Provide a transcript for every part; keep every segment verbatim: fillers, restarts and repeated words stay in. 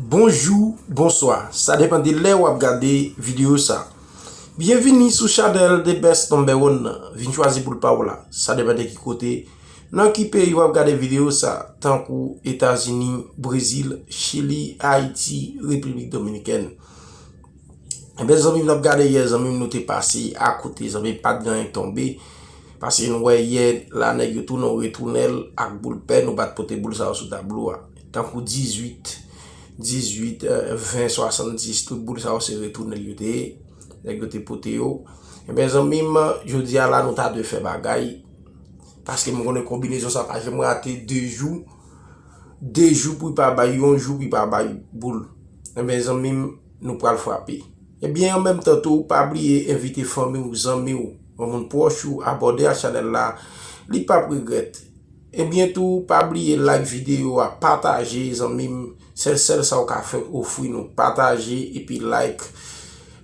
Bonjou, bonswa. Sa depann de lè w ap gade videyo sa. Byenvini sou chanèl The Best Number One nan. Vin chwazi boul pa w la. Sa depann de ki kote, nan ki peyi w ap gade videyo sa, tankou Etazini, Brezil, Chili, Ayiti, Repiblik Dominikèn. Ebyen, zanmi m, n ap gade yè, zanmi m, nou te pase akote, zanmi m, pa t gen anyen k tonbe. Paske nou wè yè la, nèg yo tounen retounen l ak boul pè, nou pa t pote boul sa yo sou tablo a. Tankou dizuit, dizuit, eh, ven, swasanndis, tout boul sa yo se retounen l yo te ye. Nèg yo te pote yo. Ebyen, zanmi m, jodi a la, nou ta dwe fè bagay. Paske m konnen konbinezon sa pa janm rate de jou. De jou pou l pa bay, yon jou pou l pa bay boul. Ebyen, zanmi m, nou pral frape. Ebyen, an menm tan tou, pa bliye envite fanmi w, zanmi w, yon moun pwòch ou abòne ak chanèl la, li p ap regrèt. Ebyen tou, pa bliye like videyo a, pataje, zanmi m, sèl, sèl sa w ka fè ofri nou, pataje epi like,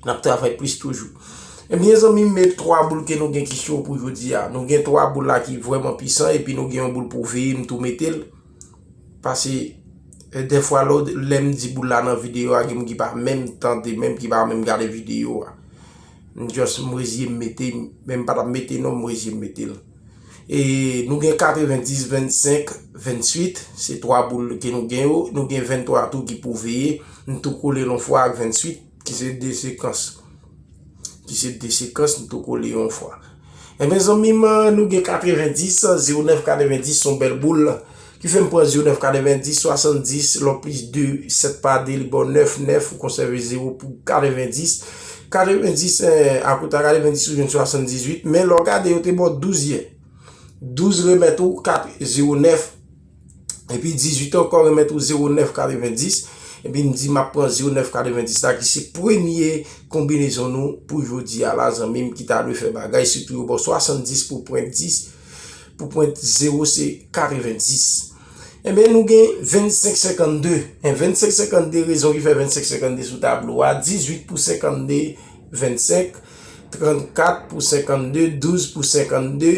n ap travay plis toujou. Ebyen, zanmi m, men twa boul ke nou gen ki cho pou jodi a. Nou gen twa boul la ki vrèman pisan, epi nou gen yon boul pou veye, m tou mete l. Paske, eh, dèfwa, lè, lè m di boul la nan videyo a, gen moun ki pa menm tande, menm ki pa menm gade videyo a. M just, m reziye m mete, men m pa t ap mete non, m reziye m mete l. E nou gen katrevendis, vennsenk, venntuit, se twa boul ke nou gen yo. Nou gen venntwa tou ki pou veye. M tou kole l yon fwa ak venntuit, ki se de sekans. Ki se de sekans, m tou kole yon fwa. Ebyen, zanmi m, nou gen katrevendis, zewo nèf, katrevendis, se yon bèl boul. Ki fè m pran zewo nèf, katrevendis, swasanndis, lè w plis de sèt pa de, li ba w nèf, nèf, ou konsève zewo pou katrevendis. Katrevendis, eh, akote a katrevendis, ou jwenn swasanndizuit, men lè w gade, yo te ba w douz yè. Douz remèt ou kat, zewo nèf, epi dizuit ankò remèt ou zewo nèf, katrevendis. Epi m di m ap pran zewo nèf, katrevendis la, ki se premye konbinezon nou pou jodi a la, zanmi m, ki ta dwe fè bagay, sitou yo ba w swasanndis pou pwent dis, pou pwent zewo se katrevendis. Ebyen, nou gen vennsenk senkannde. En, vennsenk senkannde, rezon ki fè vennsenk senkannde sou tablo a, dizuit pou senkannde, vennsenk, trannkat pou senkannde, douz pou senkannde,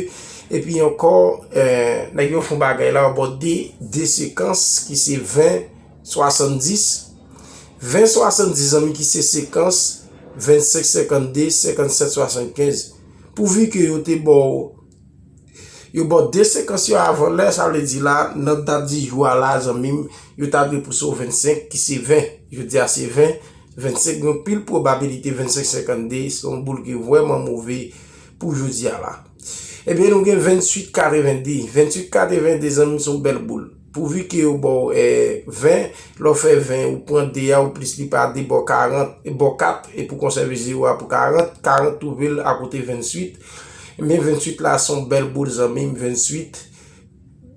epi ankò, eh, nèg yo fè yon bagay la, yo ba w de, de sekans ki se ven, swasanndis, ven, swasanndis, zanmi, ki se sekans vennsenk senkannde, senkannsèt swasannkenz. Pouvi ke yo te ba w Yo ba w de sekans yo avan lè, sa vle di la, nan dat di jou a la, zanmi m, yo ta dwe pouse w vennsenk, ki se ven. Jodi a se ven, vennsenk, gen yon pil pwobabilite vennsenk senkannde, se yon boul ki vrèman move pou jodi a la. Ebyen, nou gen venntuit katrevende. Venntuit katrevende, zanmi m, se yon bèl boul. Pouvi ke yo ba w, eh, ven, lè w fè ven, ou pran de a, ou plis li pa de, ba w karant, ba w kat, epi w konsève zewo a pou karant, karant twouve l akote venntuit. Men venntuit la se yon bèl boul, zanmi m, venntuit.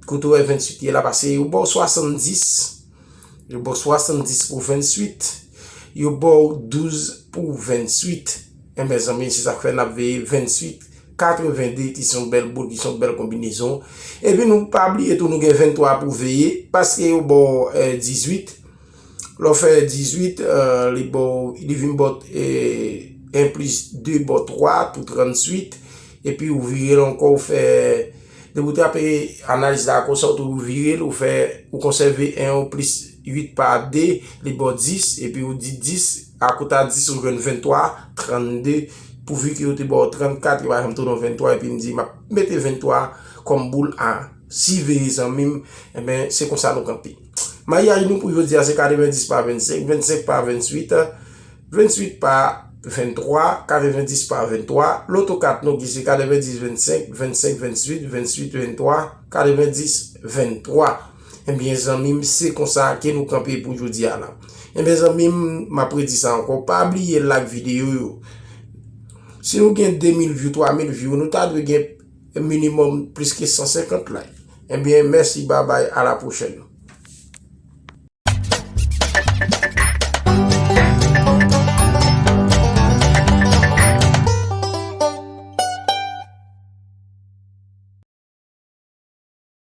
Kote w wè venntuit ye la, paske yo ba w swasanndis. Yo ba w swasanndis pou venntuit. Yo ba w douz pou venntuit. Enben, zanmi, se sa k fè n ap veye venntuit katrevende, ki se yon bèl boul, ki se yon bèl konbinezon. Epi nou pa bliye tou, nou gen venntwa pou veye, paske yo ba w, eh, dizuit. Lè w fè dizuit, eh, li ba w, li vin ba w, eh, en plis de ba w twa pou tranntuit. Epi ou vire l ankò, ou fè, depi ou trape analiz la konsa, ou tou vire l, ou fè, ou konsève en, ou plis uit pa de, li ba w dis, epi ou di dis, akote a dis, ou jwenn venntwa, trannde, pouvi ke yo te ba w trannkat, yo pa janm tounen w venntwa, epi m di, m ap mete venntwa kòm boul a siveye, zanmi m, enben, se konsa nou kanpe. Maryaj nou pou jodi a se katrevendis pa vennsenk, vennsenk pa venntuit, venntuit pa venntwa, katrevendis pa venntwa. Loto kat nou ki se katrevendis vennsenk, vennsenk venntuit, venntuit venntwa, katrevendis venntwa. Ebyen, zanmi m, se konsa ke nou kanpe pou jodi a la. Ebyen, zanmi m, m ap redi sa ankò. Pa bliye like videyo yo. Si nou gen de mil view, twa mil view, nou ta dwe gen minimòm plis ke san senkant like. Ebyen, mèsi, babay, a la pwochèn.